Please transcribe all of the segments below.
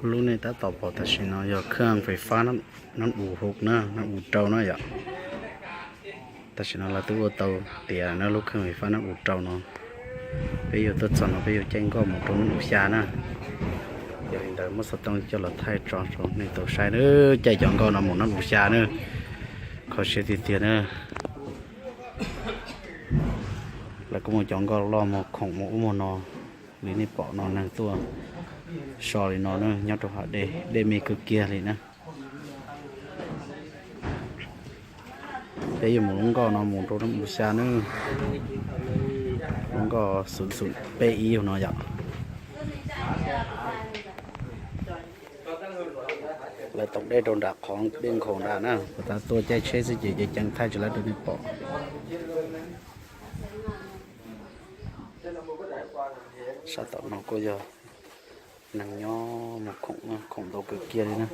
Lub nej tab tom pom tam sim no yog khaj fais fab Nab U hauv na, Nab U rau na yom. Tam sim no lawv twb ua tau tiav na lub khaj fais fab Nab U rau no. Peb yuav tuaj txog no peb yuav caij nkoj mus rau Nab U xya na. Yog li ntawd muab xov tooj coj los thaij tso rau nej tau saib na, caij cov nkoj no mus Nab U xya na. Kho siab tiag tiag na. Lawv kuj muaj cov nkoj loj muag khoom mus ub muag no li nej pom no, neeg tuaj so li no na, nyob rau hauv dej, dej me kawg kiag li na. Peb yuav mus lub nkoj no mus rau Nab U xya na. Lub nkoj xum xum peb ib no yom. Lawv toom dej rau nram qhov dej nkhaus nrad na, puas tas tuaj caij tsheb xwb ces ceev ceev thaij tsis laib rau nej pom. Sab tom no kuj yog neeg nyob mus khoom, khoom ntau kawg kiag li na.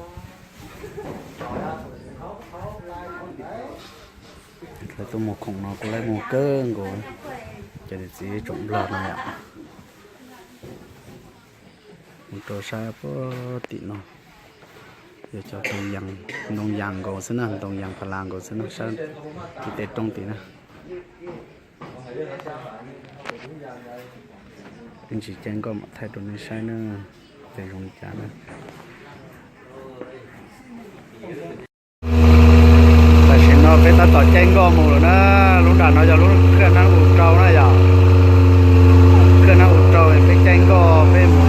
Lawv tuaj mus khoom no kuj laib muag kawg nkaus, cov niam txiv tsoom nplog no yom. Mus rau sab puag tim no yog cov ntoo yas nkaus xwb na, ntoo yas pha las nkaus xwb na, sab tim tej roob tim na. Ib ntsis caij nkoj mam thaij rau nej saib na, ces zoo li cas na. Tam sim no peb tab tom caij nkoj mus lawm na. Lub nram no yog lub khaj Nab U rau na yom. Khaj Nab U rau, peb caij nkoj peb mus